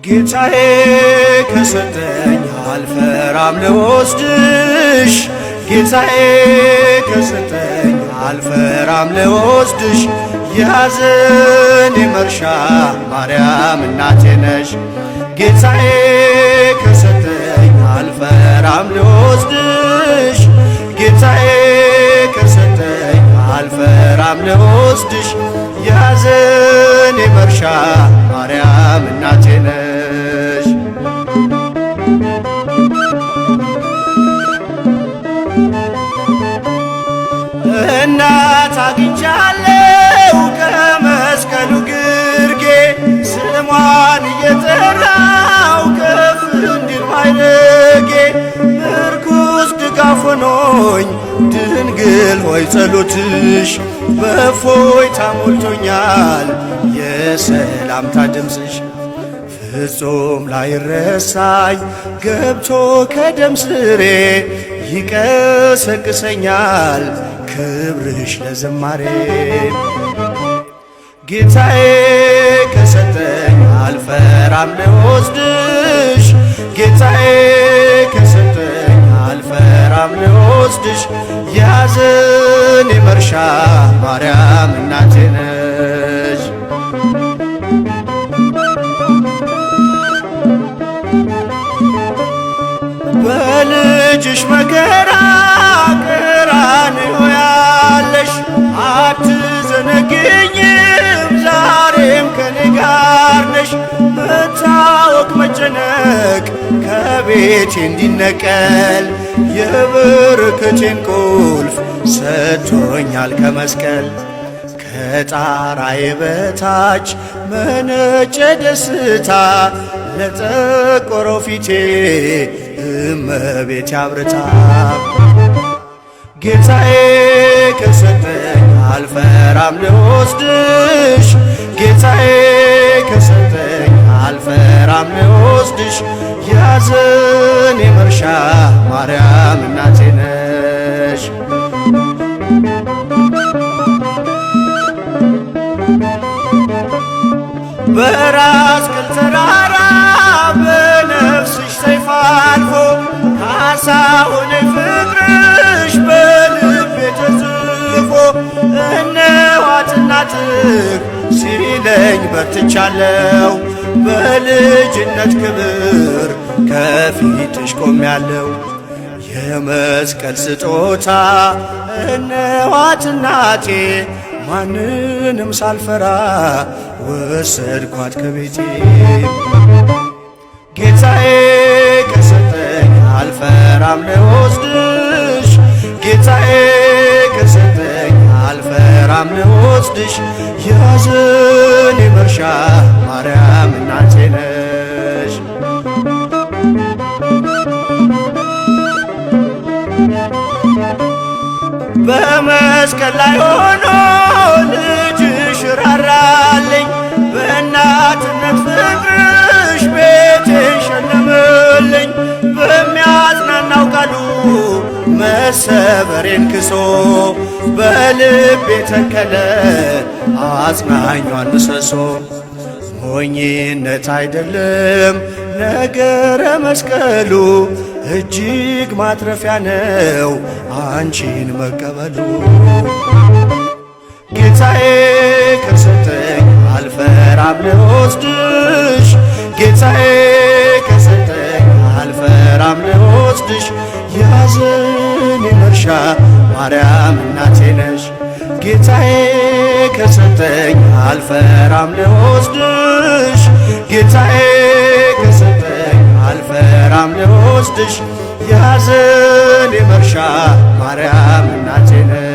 ጌታዬ ከሰጠኝ አልፈራም ልወስድሽ፣ ጌታዬ ከሰጠኝ አልፈራም ልወስድሽ፣ የሐዘኔ መርሻ ማርያም እናቴ ነሽ። ጌታዬ ከሰጠኝ አልፈራም ልወስድሽ፣ ጌታዬ ከሰጠኝ አልፈራም ልወስድሽ፣ የሐዘኔ መርሻ ማርያም እናቴ ነሽ። እናት አግኝቻለሁ ከመስቀሉ ግርጌ፣ ስሟን እየጠራው ከፍ እንዲል ማዕረጌ፣ ምርኩዝ ድጋፍ ሆኖኝ ድንግል ሆይ ጸሎትሽ፣ በእፎይታ ሞልቶኛል የሰላምታ ድምፅሽ። ፍጹም ላይረሳኝ ገብቶ ከደም ስሬ፣ ይቀሰቅሰኛል ክብርሽ ለዝማሬ። ጌታዬ ከሰጠኝ አልፈራም ልወስድሽ፣ ጌታዬ ከሰጠኝ አልፈራም ልወስድሽ፣ የሐዘኔ መርሻ ማርያም እናቴ ነሽ። በልጅሽ መከራ ቀራንዮ ያለሽ፣ አትዘነግኝም ዛሬም ከኔ ጋር ነሽ። መታወክ መጨነቅ ከቤቴ እንዲነቀል፣ የበረከቴን ቁልፍ ሰጥቶኛል ከመስቀል። ከጣራዬ በታች መነጨ ደስታ፣ ለጠቆረው ፊቴ እመቤቴ አብርታ። ጌታዬ ከሰጠኝ አልፈራም ልወስድሽ፣ ጌታዬ ከሰጠኝ አልፈራም ልወስድሽ፣ የሐዘኔ መርሻ ማርያም እናቴ ነሽ። በራስ ቅል ተራራ በነፍስሽ ሰይፍ አልፎ፣ ካሳ ሆነኝ ፍቅርሽ በልቤ ተጽፎ፣ እነኋት እናትህ ሲለኝ በርትቻለሁ፣ በልጅነት ክብር ከፊትሽ ቆሜያለሁ። የመስቀል ስጦታ እነኋት እናቴ፣ ማንንም ሳልፈራ ወሰድኳት ከቤቴ። ጌታዬ ከሰጠኝ አልፈራም ልወስድሽ፣ ጌታዬ ከሰጠኝ አልፈራም ልወስድሽ፣ የሐዘኔ መርሻ ማርያም እናቴ ነሽ። በመስቀል ላይ ሆኖ ልጅሽ ራራልኝ፣ በእናትነት ፍቅርሽ ቤቴን ሸለመልኝ። በሚያጽናናው ቃሉ መሰበሬን ክሶ፣ በልቤ ተከለ አጽናኟን ምሰሶ። ሞኝነት አይደለም ነገረ መስቀሉ፣ እጅግ ማትረፊያ ነው አንቺን መቀበሉ። ጌታዬ ከሰጠኝ አልፈራም ልወስድሽ፣ ጌታዬ ከሰጠኝ አልፈራም ልወስድሽ፣ የሐዘኔ መርሻ ማርያም እናቴ ነሽ። ጌታዬ ከሰጠኝ አልፈራም ልወስድሽ፣ ጌታዬ ከሰጠኝ አልፈራም ልወስድሽ፣ የሐዘኔ መርሻ ማርያም እናቴ ነሽ።